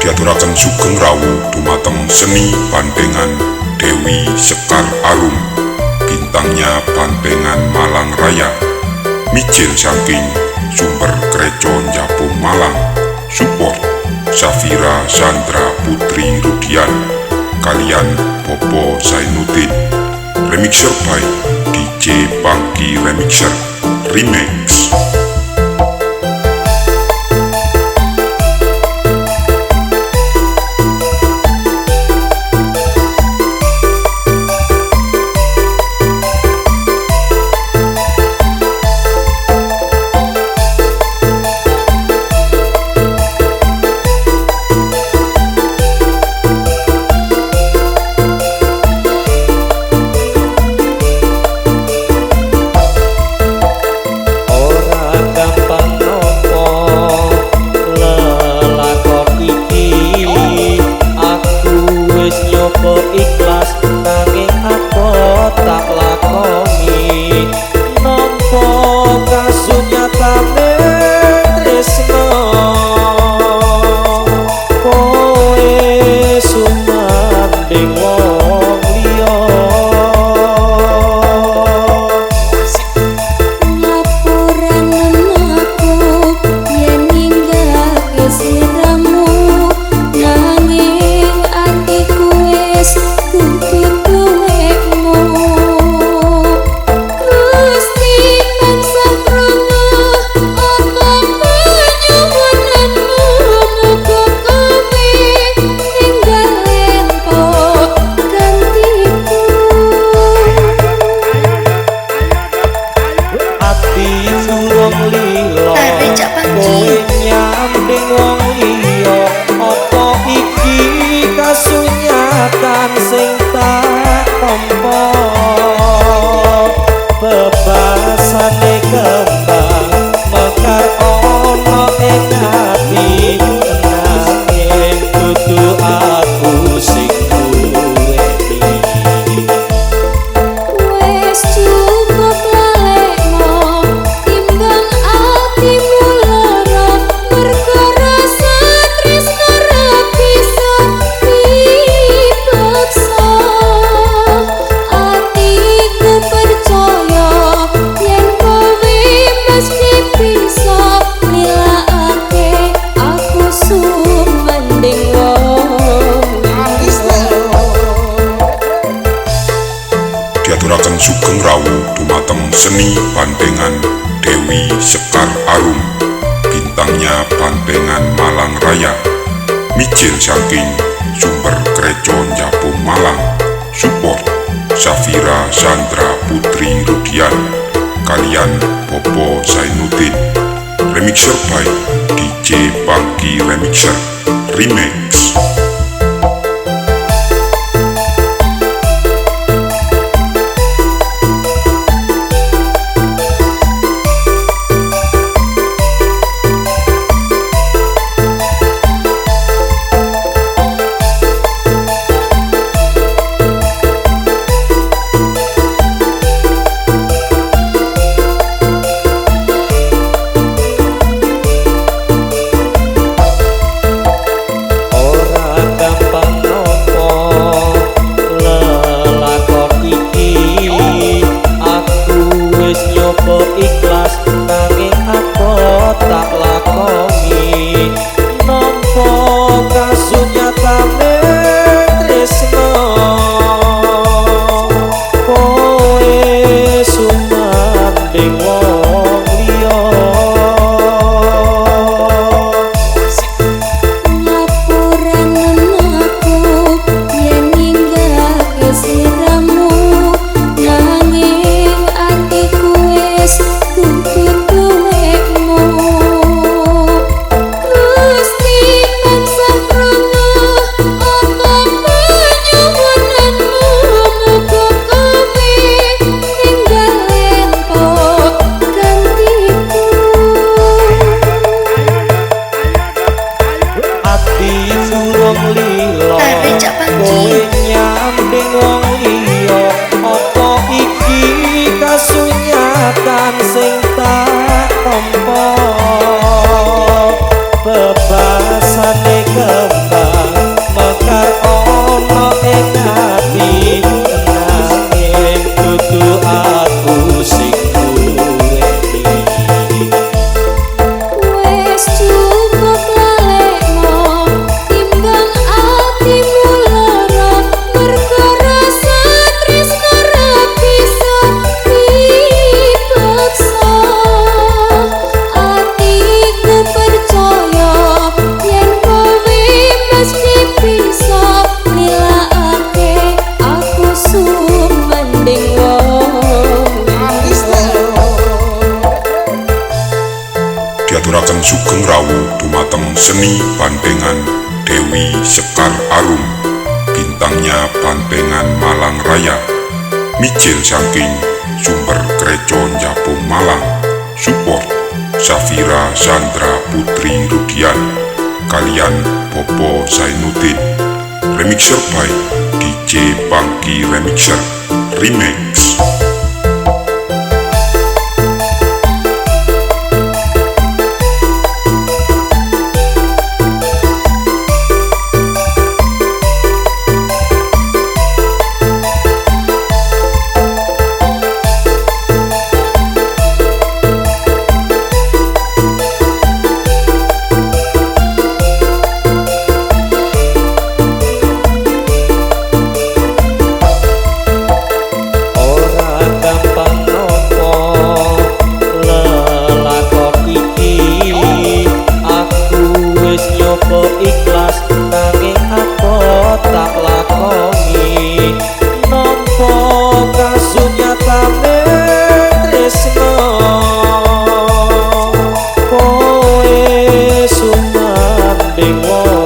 Diaturaken sugeng rawuh dumateng seni bantengan Dewi Sekar Arum, bintangnya Bantengan Malang Raya, mijil saking Sumber Kreco Jabung Malang. Support Safira Sandra Putri Rudian kalian Bobo Zainuddin. Remixer by DJ Pangki Remixer Remix. Ikhlas nanging aku tak lakoni, nampa kasunyatane tresno kowe sumandhing wong liya. Ngapuranen aku yen ninggake sliramu, nanging atiku wis kudu duwekmu. Gusti tansah krana apa panyuwunanmu, muga kowe enggal entuk gantiku. Ati durung lila kowe nyanding wong liya, apa iki kasunyatan sing tak tampa? Bebasane kembang mekar ana ing ati, nanging dudu aku sing duweni. Wes cukup lalekno timbang atimu lara, mergo rasa tresno ra bisa dipaksa. Atiku percaya yen kowe mesti bisa nilakake aku sumandhing wong liya. Diaturaken sugeng rawuh dumateng seni bantengan Dewi Sekar Arum, bintangnya Bantengan Malang Raya, mijil saking Sumber Kreco Jabung Malang. Support Safira Sandra Putri Rudian kalian Bobo Zainuddin. Remixer by DJ Pangki Remixer Remix. Ora gampang nampa lelakon iki, aku wis nyoba ikhlas nanging aku tak lakoni, nampa kasunyatane tresno kowe sumandhing wong liya. Ngapuranen aku yen ninggake sliramu, nanging atiku wis kudu duwekmu. Gusti tansah krana apa panyuwunanmu, muga kowe enggal entuk gantiku. Ati durung lila kowe nyanding wong liya, apa iki kasunyatan sing tak tampa? Bebasane kembang Seni Bantengan Dewi Sekar Arum, bintangnya Bantengan Malang Raya, mijil saking Sumber Kreco Jabung Malang, support Safira Sandra Putri Rudian, kalian Bobo Zainuddin, remixer by DJ Pangki Remixer Remix. Ikhlas nanging aku tak lakoni, nampa kasunyatane tresno kowe sumandhing.